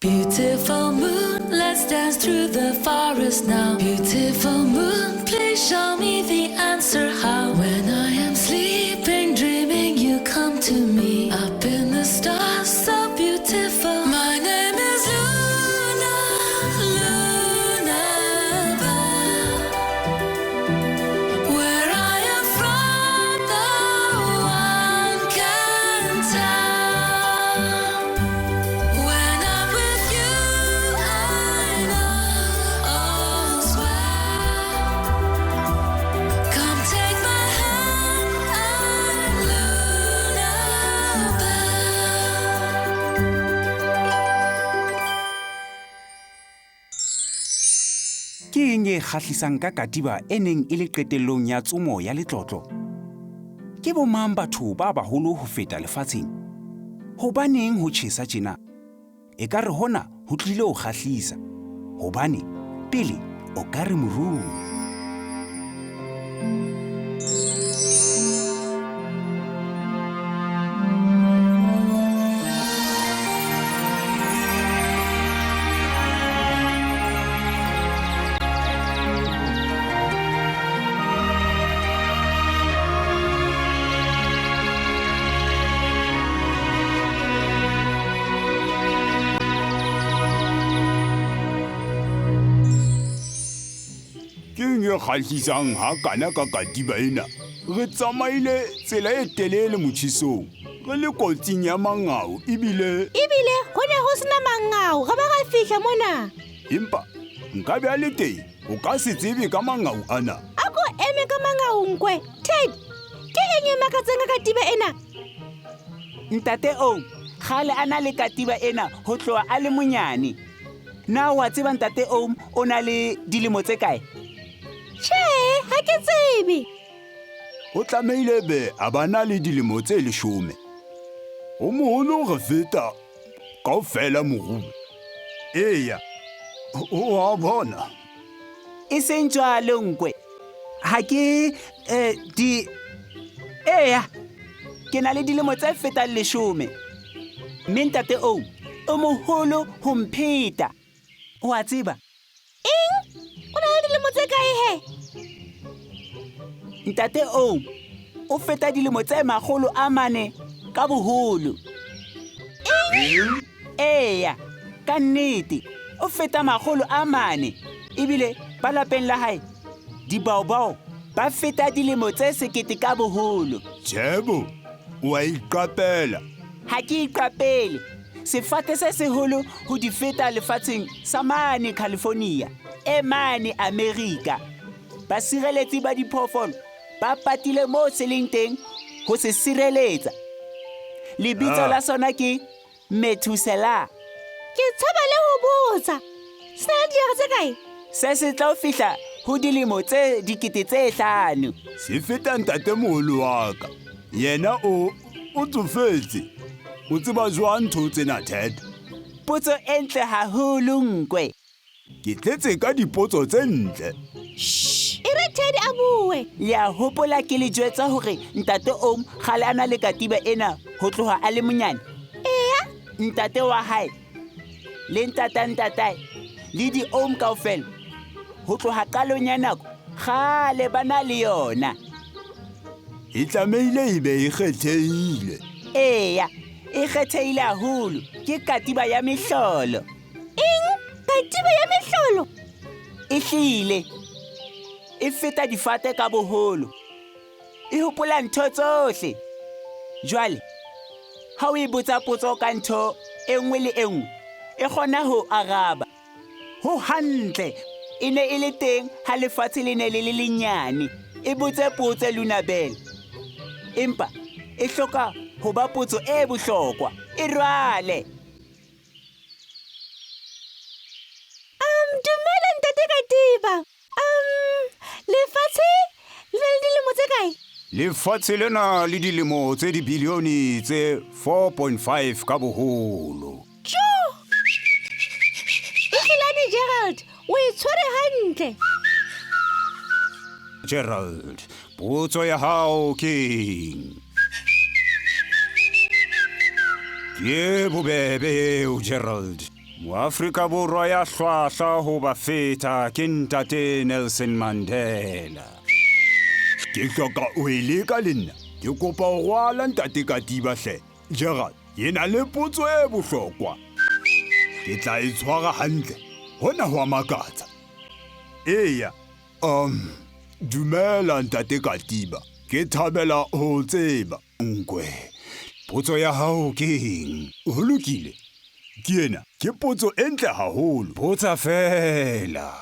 Beautiful moon, let's dance through the forest now. Beautiful moon, please show me the answer how. When I am sleeping, dreaming, you come to me. Up in the stars, so beautiful. My name is Luna, Luna Bell. Where I am from, no one can tell. When I'm with you, I know all's well. Come take my hand, I'm Luna Bell. Ke eng e kgahlisang ka katiba e neng e le qetellong ya tsomo ya letlotlo? Ke bomang batho ba baholo ho feta lefatsheng? Hobaneng ho tjhesa tjena? Ekare hona ho tlile ho kgahlisa, hobane pele o ka re morung. Ke eng e kgahlisang hakana ka katiba ena? Re tsamaile tsela e telele motjhesong, re le kotsing ya mangau ebile Ebile ho ne ho sena mangau re ba ra fihla mona. Empa nka be a le teng, o ka se tsebe ka mangau ana. A ko eme ka mangau nkwe. Ted, ke eng e makatsang ka katiba ena? Ntate o kgale a na le katiba ena ho tloha a le monyane. Na wa tseba ntate Oom o na le dilemo tse kae? Tjhe, ha ke tsebe. O tlamehile be a ba na le dilemo tse 10. O moholo re feta kaofela morung. Eya, o a bona. E seng jwalo nkwe. Ha ke di Eya, ke na le dilemo tse fetang 10. Mme ntate Oom o moholo ho mpheta. O a tseba? Eng? O na le dilemo tse kae he? Ntate Oom o feta dilemo tse 400 ka boholo. Eng? Eya, ka nnete o feta 400. Ebile ba lapeng la hae dibaobao ba feta dilemo tse 1000 ka boholo. Tjhebo, o a iqapela. Ha ke iqapele. Sefate se seholo ho di feta lefatsheng sa mane California, e mane Amerika. Basireletsi ba diphoofolo ba patile moo se leng teng ho se sireletsa. Lebitso la sona ke Methuselah. Ke tshaba le ho botsa. Se na le dijara tse kae? Se se tla fihla ho dilemo tse 5000. Se feta ntatemoholo wa ka. Yena o tsofetse. O tseba jwang ntho tsena, Ted? Potso e ntle haholo, nkwe. Ke tletse ka dipotso tse ntle. Shh, e re Ted a bue. Le a hopola ke le jwetsa hore ntate Oom kgale a na le katiba ena ho tloha a le monyane? Eya. Ntate wa hae le ntata ntatae le di-Oom kaofela ho tloha qalong ya nako kgale ba na le yona. E tlamehile e be e kgethehile. Eya, e kgethehile haholo. Ke katiba ya mehlolo. Eng? Katiba ya mehlolo? E hlile. E feta difate ka boholo. E hopola ntho tsohle. Jwale, ha o e botsa potso ka ntho e nngwe le e nngwe, e kgona ho araba. Ho hantle, e ne e le teng ha lefatshe le ne le le lenyane. E botse potso Luna Bell. Empa e hloka ho ba potso e bohlokwa. E rwale. Dumela ntate Katiba. Lefatshe le na le dilemo tse kae? Lefatshe lena le dilemo tse dibilione tse 4.5 ka boholo. Tjo! Ehlilane Gerald, o e tshwere hantle. Gerald, potso ya hao ke eng? Ke bobebe eo, Gerald. Moafrika Borwa ya hlwahlwa ho ba feta ke Ntate Nelson Mandela. Ke hloka ho e leka le nna. Ke kopa ho rwala Ntate Katiba hle. Gerald, ke na le potso e bohlokwa. Ke tla e tshwara hantle. Hona ho a makatsa. Eya, um, dumela Ntate Katiba. Ke thabela ho o tseba. Nkwe, potso ya hao ke eng? Ho lokile. Ke ena, ke potso e ntle haholo. Botsa feela.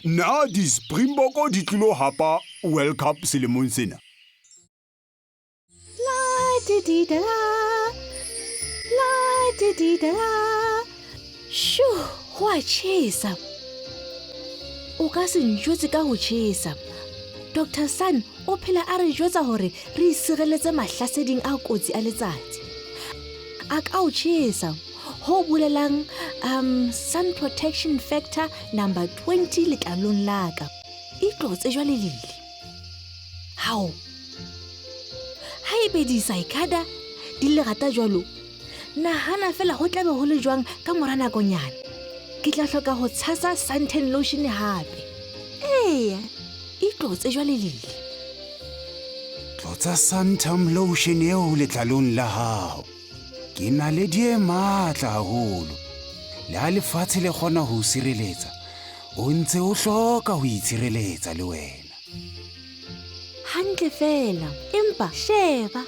Na di-Springbok di tlilo hapa World Cup selemong sena? La di di da la. La di di da la. Shu, ho a tjhesa. O ka se njwetse ka ho tjhesa. Dr. Sun o phela a re jwetsa hore re isireletse mahlaseding a kotsi a letsatsi. A ka o tjhesa. Ho bolelang sun protection factor number 20 letlalong la ka. Itlotse jwale Lili. Hao. Haebe di-cicada di lerata jwalo, nahana fela ho tlabe ho le jwang ka mora nakonyana. Ke tla hloka ho tshasa suntan lotion hape. Eya, itlotse jwale Lili. Tlotsa suntan lotion eo letlalong la hao. Ke naledi e matla haholo. Le ha lefatshe le kgona ho o sireletsa, o ntse o hloka ho itshireletsa le wena. Hantle fela, empa sheba,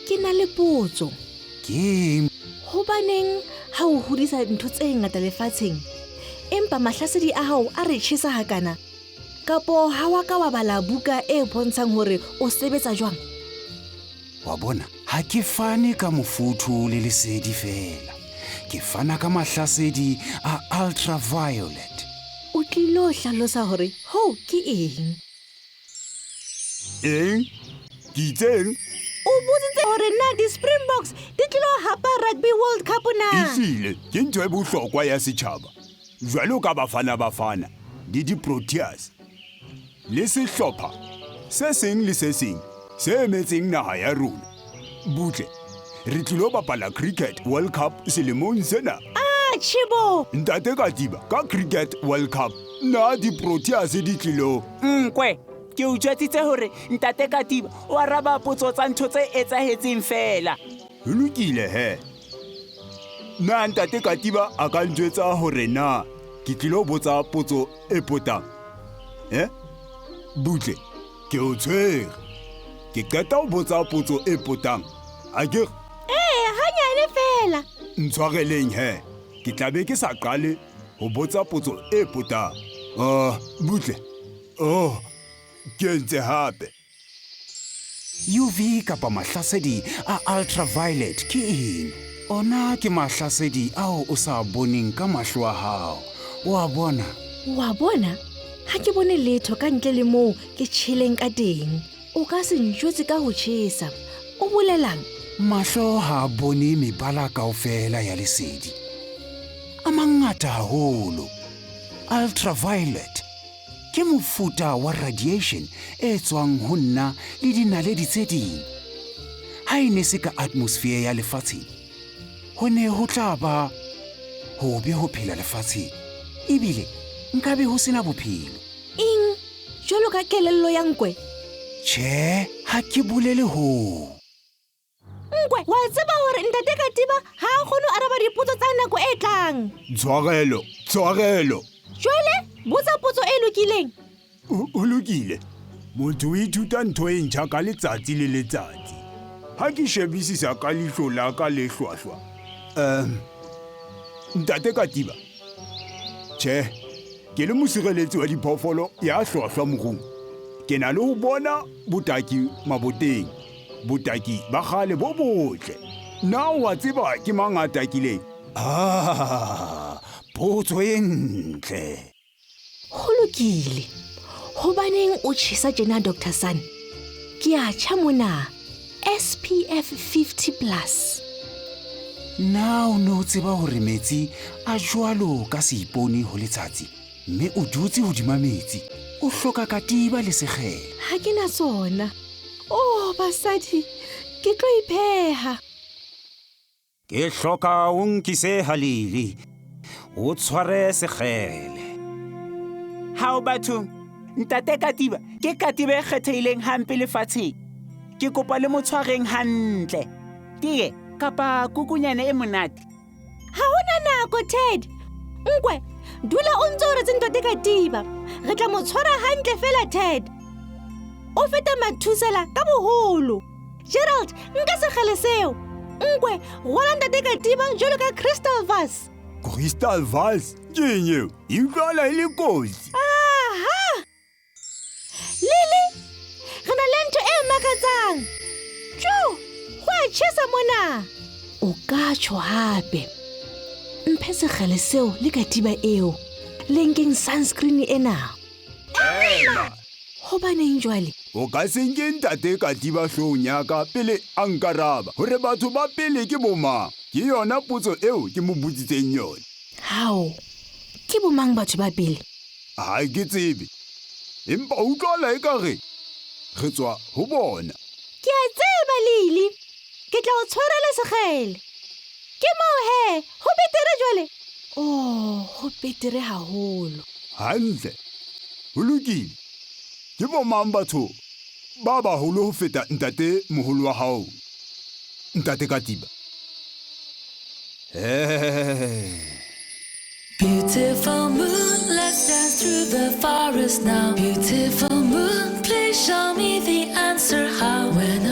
ke na le potso. Ke eng? Hobaneng ha o hodisa ntho tse ngata lefatsheng, empa mahlasedi a hao a re tjhesa hakana? Kapo ha wa ka wa bala buka e bontshang hore o sebetsa jwang? Wa bona, ha ke fane ka mofuthu le lesedi fela. Ke fana ka mahlasedi a ultraviolet. O tlilo hlalosa hore hoo ke eng? Eng? Ke itseng? O botsitse hore na di-Springboks di tlilo hapa Rugby World Cup na? Ehlile, ke ntho e bohlokwa ya setjhaba. Jwalo ka Bafana Bafana le di-Proteas le sehlopha se seng le se seng se emetseng naha ya rona. Butle, re tlilo bapala Cricket World Cup selemong sena. Ah, tjhebo! Ntate Katiba, ka Cricket World Cup, na di-Proteas di tlilo? Nkwe, ke o jwetsitse hore Ntate Katiba o araba potso tsa ntho tse etsahetseng fela. Ho lokile he. Na Ntate Katiba a ka njwetsa hore na ke tlilo botsa potso e potang? Eh? Butle, ke o tshwere. Ke qeta ho botsa potso e potang. A ke re? Ee, hanyane fela. Ntshwareleng he. Ke tla be ke sa qale ho botsa potso e potang. Butle. Oh, ke entse hape. UV kapa mahlasedi a ultraviolet ke eng? Ona ke mahlasedi ao o sa boneng ka mahlo a hao. O a bona? Wa bona? Ha ke bone letho ka ntle le moo ke tjheleng ka teng. O ka se njwetse ka ho tjhesa. O bolelang? Mahlo ha a bone mebala kaofela ya lesedi. A mangata haholo. Ultraviolet ke mofuta wa radiation e tswang ho nna le dinaledi tse ding. Ha e ne se ka atmosphere ya lefatsheng, ho ne ho tla ba hobe ho phela lefatsheng. Ebile nkabe ho sena bophelo. Eng? Jwalo ka kelello ya nkwe? Tjhe, ha ke bolele hoo. Nkwe, wa tseba hore Ntate Katiba ha a kgone ho araba dipotso tsa nako e tlang. Tshwarelo, tshwarelo. Jwale, botsa potso e lokileng. Ho lokile. Motho o ithuta ntho e ntjha ka letsatsi le letsatsi. Ha ke shebisisa ka leihlo la ka le hlwahlwa. Ntate Katiba. Tjhe, ke le mosireletsi wa diphoofolo ya hlwahlwa morung. Ke na le ho bona botaki maboteng. Botaki ba kgale bo botle. Na o a tseba ke mang a takileng? Ah, potso e ntle. Ho lokile. Hobaneng o tjhesa tjena, Doctor Sun? Ke a tjha mona. SPF 50 plus. Na o ne o tseba hore metsi a jwalo ka seipone ho letsatsi, mme o dutse hodima metsi, o hloka katiba le sekgele? Ha ke na tsona. Oh, basadi, ke tlo ipheha. Ke hloka o nkise ha Lili. O tshware sekgele. Hao bathong, ntate Katiba ke katiba e kgethehileng hampe lefatsheng. Ke kopa le mo tshwareng hantle. Tie kapa kukunyane e monate. Ha ho na nako, Ted. Nkwe, dula o ntse o retse ntate Katiba. Re tla mo tshwara hantle fela, Ted. O feta Mathusela ka boholo. Gerald, nka sekgele seo. Nkwe, rwala ntate Katiba jwalo ka Crystal Vase. Crystal Vase? Ke eng eo? E utlwahala e le kotsi. Aha! Lily, re na le ntho e makatsang. Tjo, ho a tjhesa mona. O ka tjho hape. Mphe sekgele seo le katiba eo. Le nkeng sunscreen ena. Ema! Hobaneng jwale? O ka se nke ntate katiba hloohong ya ka pele a nkaraba hore batho ba pele ke bomang. Ke yona potso eo ke mo botsitseng yona. Hao, ke bomang batho ba pele? Ha ke tsebe, empa utlwala ekare re tswa ho bona. Ke a tseba, Lily. Ke tla o tshwarela sekgele. Ke moo he, ho betere jwale? Oh, ho betere haholo. Hantle, ho lokile. Ke bomang batho ba baholo ho feta ntate moholo wa hao, ntate Katiba? Beautiful moon, let's dance through the forest now. Beautiful moon, please show me the answer how. When